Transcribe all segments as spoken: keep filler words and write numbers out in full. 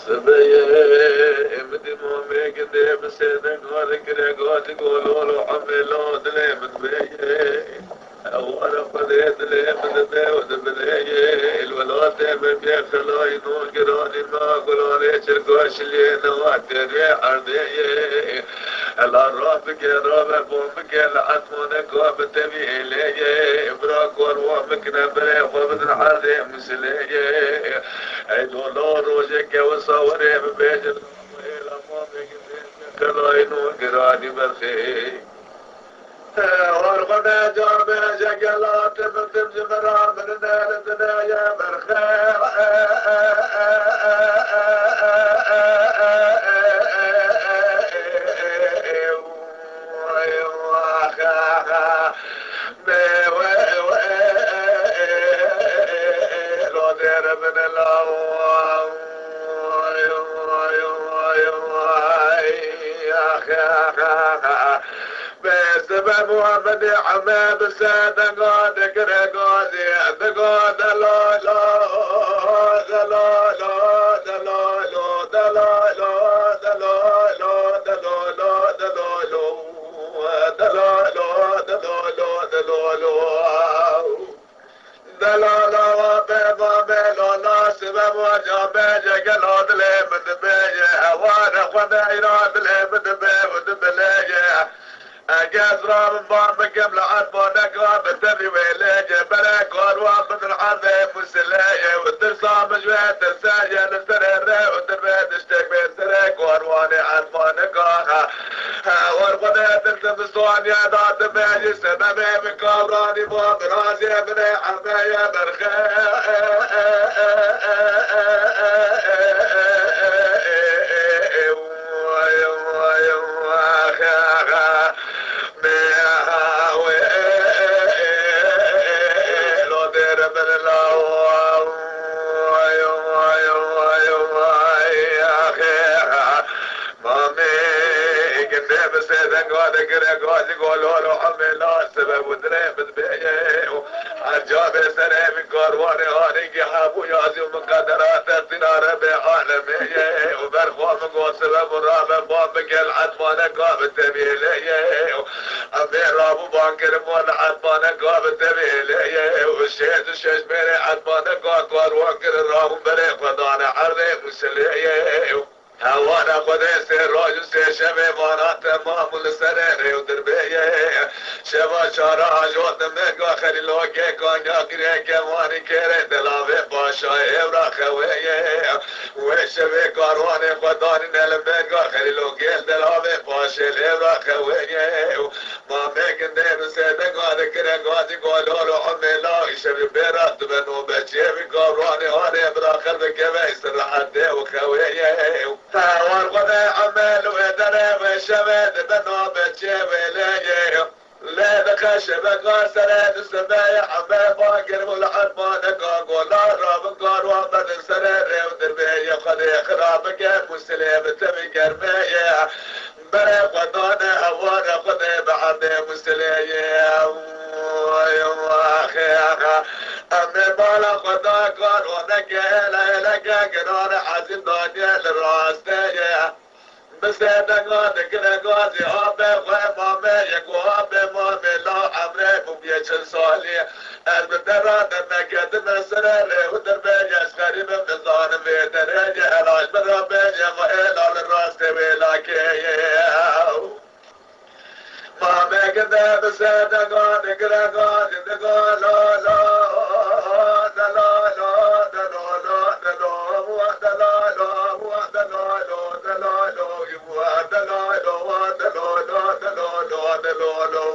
Sibeyê min dî mamê gindê bi sêdeka dikire, got, gololo emê la dilê min bêyê. Eware Xwedê dilê min dibe û dibilêyê. Li welatê me bê xelayî nû giranî me, gulanê çirka şiliyê newa têrê erdê ye. Hela rabike, rabe, bom bike, li esmaneka bi tevî êlê ye. Bira karwan bikine berê xwe bidin erdê Musilê ye. Ey dola rojeke wisa werê bibêjin, êla mamê gindê xelayî nû giranî berxê. War xwe ne camê jegela tim tim ji min re birine li dinê ye berxe. Bê sibe Muhammedê Eme bi sedeka dikire gazî, digo delalo, delalo, delalo, delalo, delalo, delalo, delalo, delalo, delalo, delalo. Delala wa beva me lala, sibe wa camê jegela dilê min dibêje. Eware xwe neyra dilê min dibe û dibilêje. Ege ez rabim van bikim li esmaneka bi tevî wê lêce. Bere karwan bidin erdê Musileyê û tirsa min ji wê tirse ye li serê rê û dibe tiştek bê serê karwanê esmaneka. War xwe ne tirsim bi saniye datime ji sebebê min kavranî bo birazê min ê erdê ye berxe. Mamê gindê bi sê denga digire gazî gololo emê la sebeb û dilê min bêye û her ca bê serê min karwanê hanîngî hebû yazî û miqedera teqdîra Rebê alemê ye û berxwe min got sebeb û rabe van bike li esmaneka bi tevî lê ye û em bê rabû van kirin wan li esmaneka bi tevî lê ye û şêst û şeş mêrê esmaneka karwan kirin rabûn berê xwe dane erdê Musilê ye û Hewara Xwedê sê roj û sê şevê vana temam û li serê rê û dirbê ye. Şeva çara ajot nimêga Xelîlo kê kanya girê kevanî kêrê delavê paşa êvra xewê ye. Wê şevê karwanê xwe danîne li mêga Xelîlo gêl delavê paşê lêvra xewê ye. Mamê gindê bi sêdega dikire gazî gololo emê la îşevî bêra dibe nobeçiyê wî gavranê hanê bira xelbekeve îstirrehetê û xewê ye. Hewar xwe ne emel wê derê wê şevê dibe nobeçiyê wê lê ye. Lê dixe şeveka serê di sibê ye eme bagir û li etmaneka gola rabin karwan bedin serê rê û dirbê ye Xwedê xira bike Musilê bi tevî germê ye. Berê xwe dane hewara Xwedê bi erdê Musilê ye. Way, way, xe, xe. Em ê bala xwe da kar û neke hêle hêleke giran e ezîz daniye li rastê ye. Bi sêdeka dikire gazî apê xwe mamê ye ku apê mamê la emrê bûbûye çil salî. Ez bi te re derneketime sire rê û dirbê ye ez xerîb im nizanim vê derê ye helaş min re bê ye ve êla li rastê wê lakê ye. Mamê ginde bi sêdeka dikire gazî digo lo lo delalo delalo delalo delalo delalo delalo delalo delalo delalo delalo delalo delalo.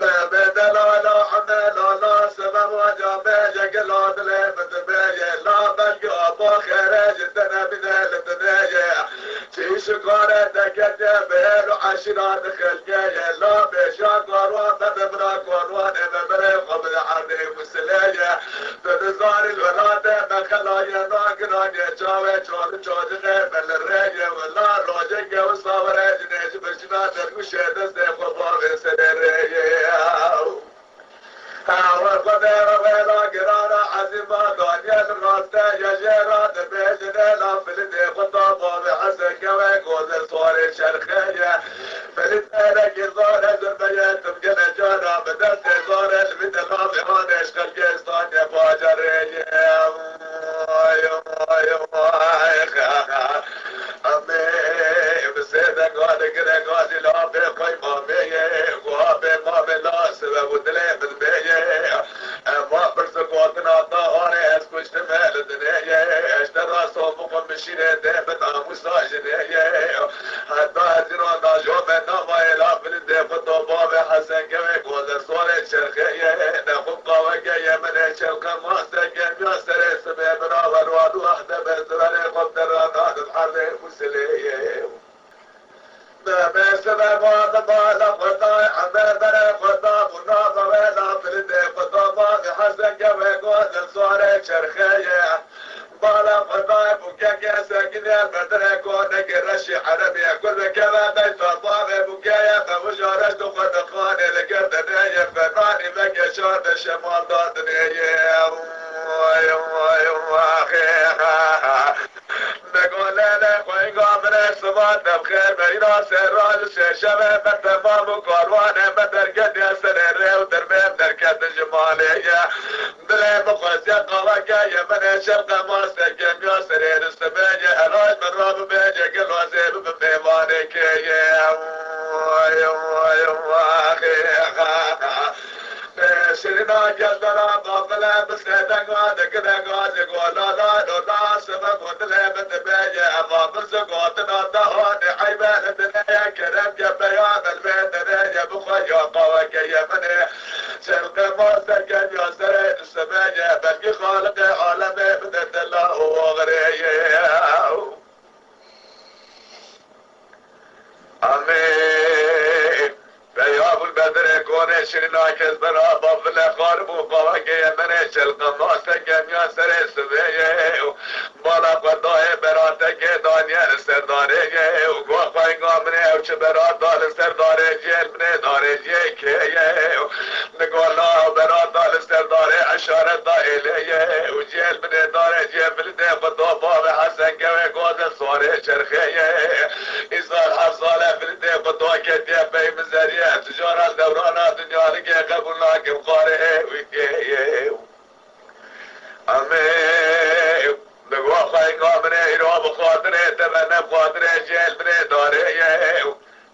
Bebe delala ame lala sebeba camê jegela dilê min dibê ye. La belkî apa xêrê ji te nebîne li dinê ye. Çi şikare deketiye bi êl û eşîra di xelkê ye. La bêşa karwan me bi bira karwanê me berê xwe bide erdê Musilê ye. Tu dizanî li welatê me xelaye nagiran ye. Çavê çar û çocixê me li rê ye. Wela rojeke wisa were jinê ji birçîna dergûşê destê xwe bavê serê rê ye. Awe xwedê revêla girana ezîma Daniel raste ye jê re dibêjin ê la filidê xwe da bavê Hesen keve goze swarê çerxê ye. Filidê rekî zare zirbeye tim gele cara bi destê zare li vî delavê hanê ji xelkê staniye bajarê ye. Vay, vay, vay, ha, ha. Amê, bi sê denga digire gazî la bê xwey mamê ye. Û abê mamê la sibe bû dilê min bê ye. Ema pirz û gotina te anê ez kuştime li dinê ye. Ez te rasto bixwe min şîrê dê bi namûsa jinê ye. Heta ez îro najome namayê la bilindê xwe to bavê Hesen kevê goze sorê çerxê ye. Nexwe qaweke ye min ê çelqe masteke miya serê sibê biraver wa du ehde be ziverê xwe bi derana dim herdê Musilê ye. Bebe sibe ma bi bala xwe dayê ebe berê xwe da bû nava wê la bilindê xwe to bavê Hesen kevê goze sorê çerxê ye. Bala xwe dayê bûkeke sekinê bedirê konekê reşê erebê gul bikeve deyta bavê bûkeye qewija reşt û xwe dixanê li girtinê yê fenanî veke şar de şemal dadinê yê. Vay, vay, vay, ha, ha. Begolene xweyga min e sivan dem xêr beyna serra li sêşeve me temam û karwane me derketiye serê rê û dermê em derketin ji malê ye. Dilê min xwestiya qaweke ye min ê şev qemasteke miya serê li sibê ye. Helal min ra bibê ye gelo zê bibim mêvanê kê ye. Vay, vay, vay, ha, ha. Şirina geldana bafile bi sêdega digine gazê gola la lola sebe gotile bi dibe ye. Ema min zigotina te hanê eybe li dinê ye kerem ke peya min vê dinê ye bixwe ya qaweke ye min ê. Çelqe ma serkeriya serê li sebe ye, belkî Xaliqê alemê bide dila û oxirê ye. Amê. Peya bû bedirê konê şirîna kes bera bavile xarib û qawekê ye menê çelqe ma serkeriya serê sibê ye. Bala xwe dayê beratekê daniye li ser darê ye û go xwe inga min ê ew çi berat da li ser darê ciyê li binê darê ciyê kê ye. Li gola berat da li ser darê eşaret da êlê ye û ciyê li binê darê ciyê vilidê xwe do bavê Hesen kewê goze swarê çerxê ye. Îsal heft sale vilidê xwe do ketiye pey mizeriye tu cara li dewrana dinya ligê qebûl nakim xwarê wî kê ye. Amê, bi go xwe inga min ê îro bi xwatirê te ve ne xwatirê cêl binê darê ye.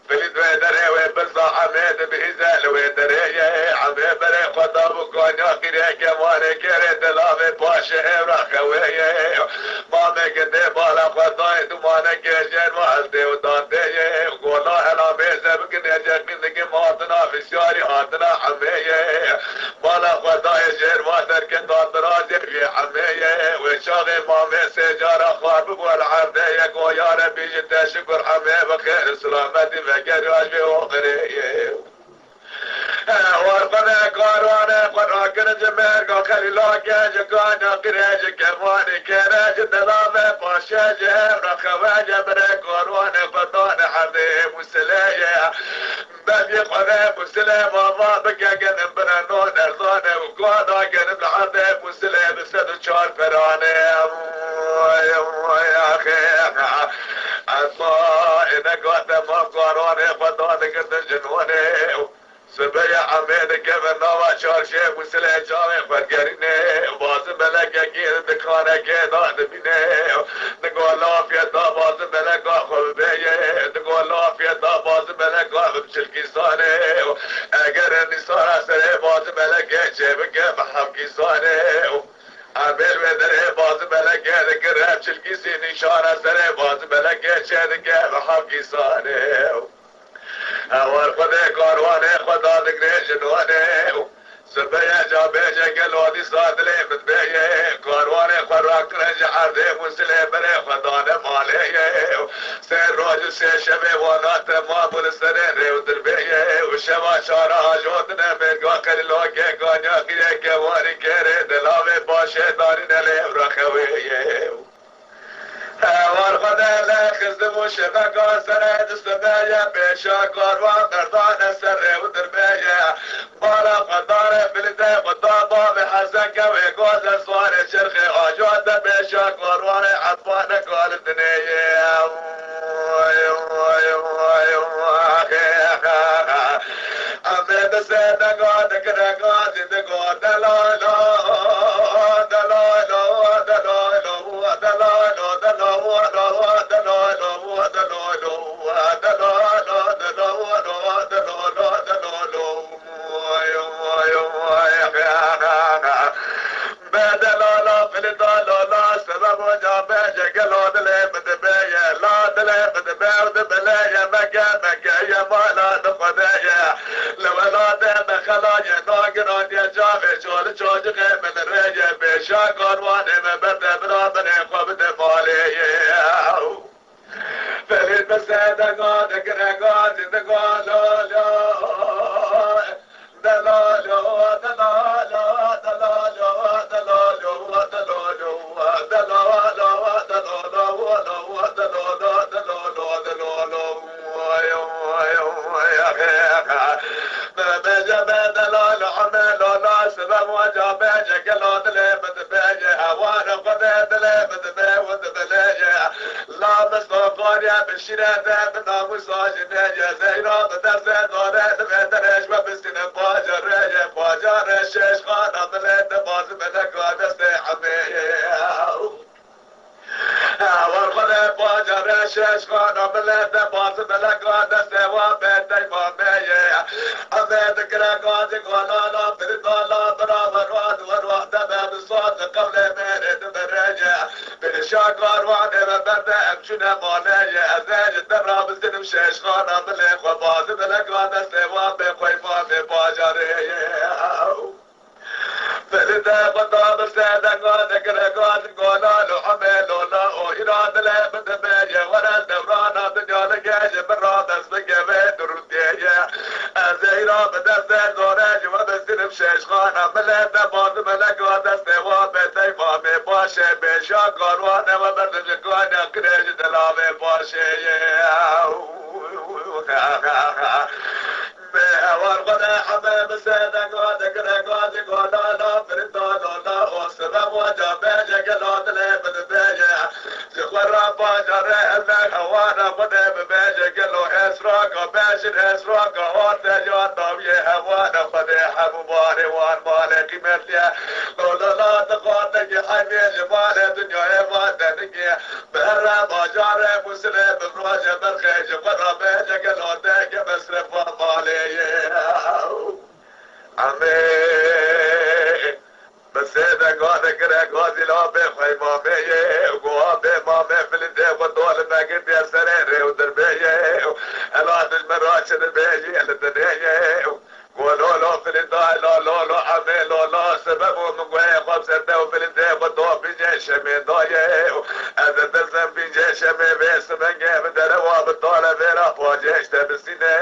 Filî wê derê wê birza Amê dibihîze li wê derê ye. Amê berê xwe da bû kanya qîrê kemanê kerê delavê paşê êvra xewê ye. Mamê gindê bala xwe dayê dumane gêjên ve eldê û dandê ye. Gola hela mêze bikin êce qîndikî matina fisyarî hatina Amê ye. Bala xwe dayê jêr va derket da dirazê wê Emê ye. Wê çaxê mamê sê cara xwar bibû el erdê ye. Go ya Rebî ji te şikur Emê bi xêr û silametî veger ya ji vê oxirê ye. War xwe de karwanê xwe rakin ji mêrga Xelîlake ji kanya qirê ji kemanî kere ji delame paşe ji hev re xewece birê karwanê xwe dane herdê Musilê ye. Bevî xwe ve Musilê mama bike genim bire non erzane û guha da genim li erdê Musilê bi sed û çar perane. Vay, vay, axê. Esa êne gate ma karanê xwe da digirtin ji nonê. Sibê ye Emê dikeve nava çarşê Musilê çavê xwe digerîne. Bazı melekekî di kanekê da dibîne. Digo lafiyê da bazı meleka xwe bibêye. Digo lafiyê da bazı meleka bi çilkî sane. Eger nîsara serê bazı melekê çêbike bi hevkî sane. Emêl wê derê bazı melekê dikir ev çilkî sî nîşana serê bazı melekê çêdike bi hevkî sane. Ewar Xwedê karwanê xwe dadigirê ji nonê û sibê ye ca bêje gelo dîsa dilê min bê ye. Karwanê xwe rakire ji erdê Musilê berê xwe dane malê ye. Sê roj û sê şevê wana temam bû li serê rê û dirbê ye. Û şeva çara ajotine mêrga Xelîlokê kanya qîrê kewarî kêrê delavê paşê darîne lê ev rexewê ye. War xwe de lê xizim û şeveka serê distibeye pêşa karwan derdane ser rê û dirbeye. Bala xwe dare bilinde xwe Wê goze swarê çerxê aja te pêşa karwanê etbane kal dinê ye. Em ê bi sê denga dikire gazî digo delalo, delalo, delalo, delalo, delalo, delalo, delalo, delalo, delalo, delalo, delalo. Be delala filita lala, sebebo ca be cegelo dilê min dibe ye, la dilê min dibe û dibile ye, meke, meke ye, mala di xwe de ye. Li welatê me xela ye, nagiraniye çavê çol çocixê min rê ye, pêşa karwanê me berde bira binê xwe bide malê ye. Felî bi sedega digire gazî digo lo, lo. Delalo, delalo, delalo, delalo, delalo, delalo, delalo, delalo, delalo, delalo, delalo, delalo. Bêje be delal, ame lala, sibem waca bêje, gelo dilê min dibêje, hewara xwe de dilê min dibe û dibelêje. La Mistafariya bi şîrete, bi namûsa jî nêje. Zeyra bi destê dore, divê derê ji we bistîne bajarê ye. Bajarê şêşxana milê de bazî meleka destê Emê ye. War xwe de bajarê şêşxana milê de bazî meleka destê wa bê dey mamê ye. Emê dikire gazî golala, birîndala, bira werwa di werwa de be bi saz qewlê mêrê dibirêje. Pêşa karwanê ve berde em çûne malê ye. Ez ê ji te rabizinim şêşxana milê xwe bazî meleka destê wan bê xweymamê bajarê ye. Filî de xwe da bi sê denga digire gazî golal û Emê lola û îra dilê min dibêje. Were dewrana dinya nigêje min radest bike vê durûtê ye. Ez ê îra bi destê dore ji we bistînim şêşxana milê de bazî meleka destê wa bê dey mamê paşê pêşa karwanê we berde ji kanya kirê ji delavê paşê ye. Bê hewar xwe de heme bi sê denga digire gazî golala firîta lola û sibem waca bêje gelo dilê min dibêje. Ji xwe re bajarê ev ne hewara xwe de bibêje gelo êsraka bêjin êsraka orte ya dawiyê hewara xwe de hemû barê wan malê qîmetliye. Lolala dixwaze ki heynê ji malê dinyayê van denigê. Bi here bajarê Mûsilê bi rojê berxê ji xwe re bêje gelo dege mesrefa malê ye. Emê bi sê denga digire gazî la bê xweymamê ye. Û goha bê mamê filîndê xwe dol me girtiye serê rê û dirbê ye. Ela dijmin ra çi dibêjî li dinê ye. Go lolo filînda la lolo emê lola sebebo min guhê xwe bi ser te û filîndê xwe to pîncê şemê daye. Ez ê dizim pîncê şemê vê simengê bi derewa bi tale vêra pacê ji te bisîne.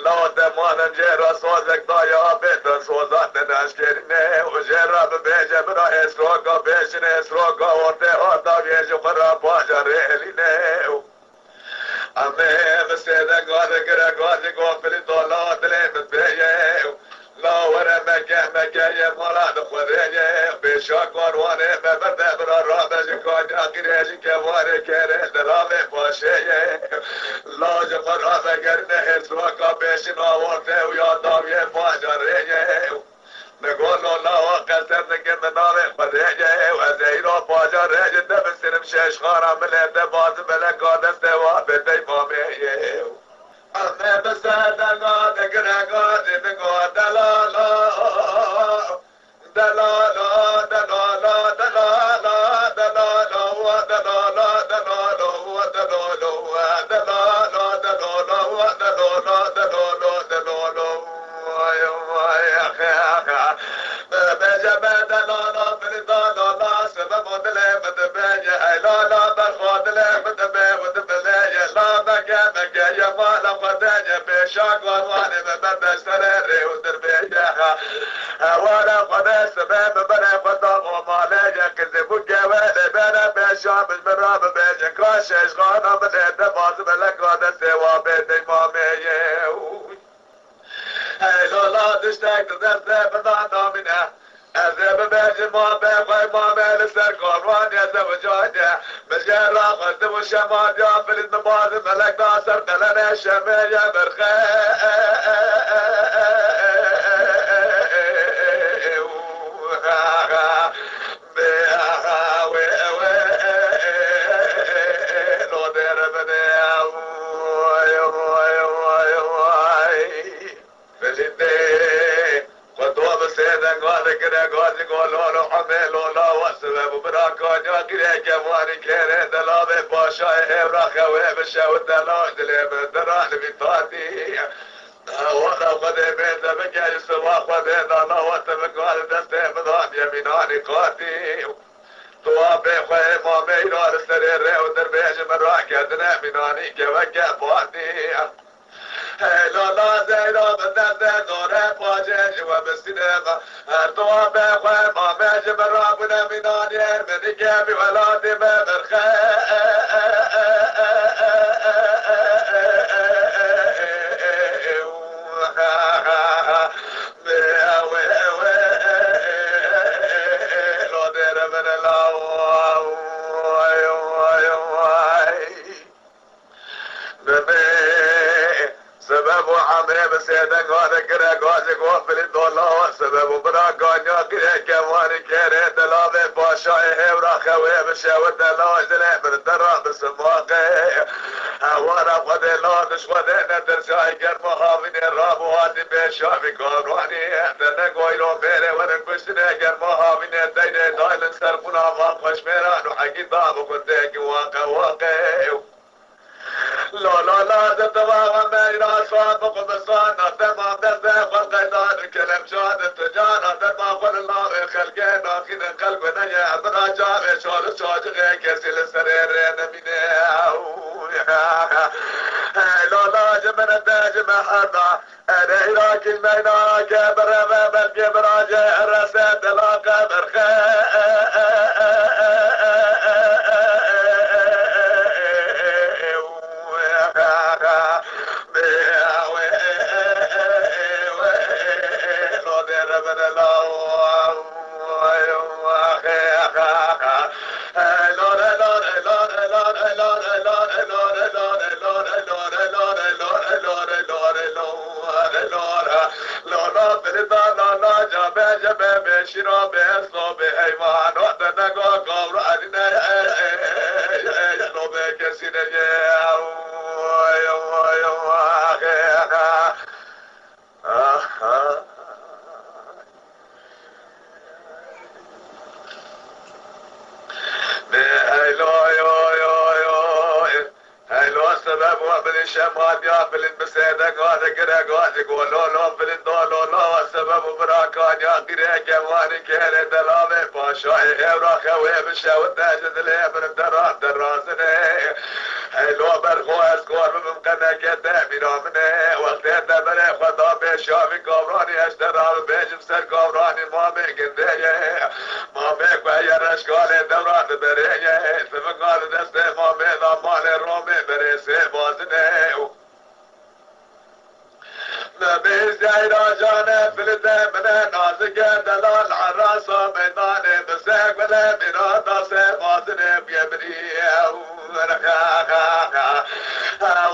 Lawa te manem jê re sozek daye, bê te soza te naşkerîne. Û jê re bibêje bira êsroka bêşin êsroka ortê orta vê ji xwe re pajarê elîne. Emê bi sê denga digire gazî go filînda la dilê min bêye. La were meke meke ye mala di xwe rê ye. Pêşa karwanê me berde bira rabe ji kanya qîrê ji kevarê kerê delavê paşê ye. La ji xwe rabe gerine hêrswaka pêşin awarte û ya dawiyê pajarê ye. Digo lolawa qesem dikim bi navê Xwedê ye û ez ê îro bajarê ji te bisinim şêşxana milê te bazî meleka destê wa bê dey mamê ye. Em ê bi ser denga digire gazî digo delala. Delala, delala, delala, delala, wa delala, delala, wa delala, wa delala, delala, wa delala, delala, delala. Vay, vay, axe, axe. Bêje be delala, filî delala, sebebo dilê min dibêje. Ey lala, berxwe dilê min dibê û dibilêje. La meke, meke, ye mala xwe de, ye pêşa karwanê me berde serê rê û dirbêje. Hewara xwe de sibê bi berê xwe da û malê ye. Qizê bû kewe lê bere pêşa min, min ra bibêje. Ka şêşxana min ê te bazî meleka destê wa bê dey mamê ye. Hey lala, tiştek di destê min de namîne. Ez ê bibêjim, ma be xwe mame li ser Kamranê zewicayne. Min jê re xwestim û şema diya filît min bazim melek da ser qelene şemê ye birxe. Filîtê xwe to bi sê denga dikire gazî go lolo hemê lola we sibe bû bira kanya girê kevanî kêrê delavê paşayê hêvra xewê bi şewit delal dilê min dira li vî tatî. Wara Xwedê bê te bike ji siba Xwedê dana we te bika li destê min da yemînanî qatî. Tu apê xwe ê mameyra li serê rê û dirbêjî min raketine mînanî keveke patî. Hey lala Zeyra bi derdê dore pacê ji we bisîne me. Her tu apê xwe mamê ji min rabûne mînanî ermenî kevî welatî me birxe. Bibê sebeb û emrê bi sê denga de kire gazê gofilî dola we sebeb û bira kanya kire kevanî kêrê delavê paşayê hêvra xewê bi şewit delal dilê min dera bi simaqê. Hewara Xwedê la diş Xwedê nedir çay germa havînê rabû hatî pêşa vî karanî. Te ne goylo mêrê werin kuştinê germa havînê deynê daylin ser qûna van xweşmêran û hegî da bi xundekî waqe waqe. La la la de teva ve meyra sa bi qubisana dema derde xwe qeydan û kelemcan û tucana dema xwe li navê xelkê naxînin qelb neye bira cavê çar û çacixê kesî li serê rê nemîne. Hey lala ji min de ji me herda. Erê Îrakî meynake bireve belkê biraje rese dela qemirxe. Lala birda lala cabe cebe beşira be sobe eyvano denega gavra eline lobe kesine ye. Hey lo yo yo yo. Hey lo sebeb we bilî şemadiya bilî bi sêdega digire gazî go lo lo bilî do lo lo we sebeb û bira kanya qîrê kevanî kêrê delavê paşayê hêvra xewê bi şewite ji dilê min deran derazinê. Hey lo ber xwe ez kor bibim qeneke te mîra min e. Wextê te berê xwe da pêşa vî kavranî ez te ra bibêjim ser kavranî mamê gindê ye. Mamê ku heye reşkalê dewra diberê ye. Sivinga di destê mamê da malê Romê berê sê bazine. Nebê Zeyra canê filite mine nazike delal arasa meydanê bi se gule mîra da se bazine bûye birî.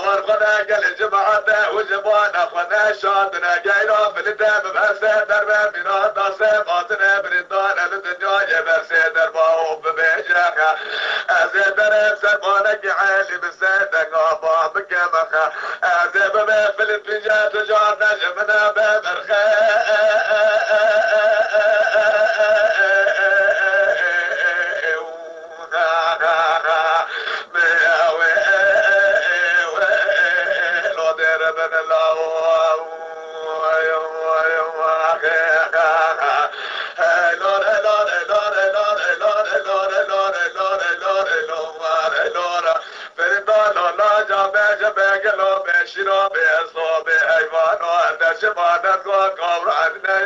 Wer xwe ne gelê cemaate û ji bana xwe ne şandine geyra filite bi berse derve mîna dase batine birîndane li dinyayê berse derva û bibêje xe. Ez ê derê sermanekî elî bi se denga ba bikeme xe. Ez ê bibe filipîje tu car ne ji min e be berxe. Şîra be ezo be eyvano, derşima dergo kavra ne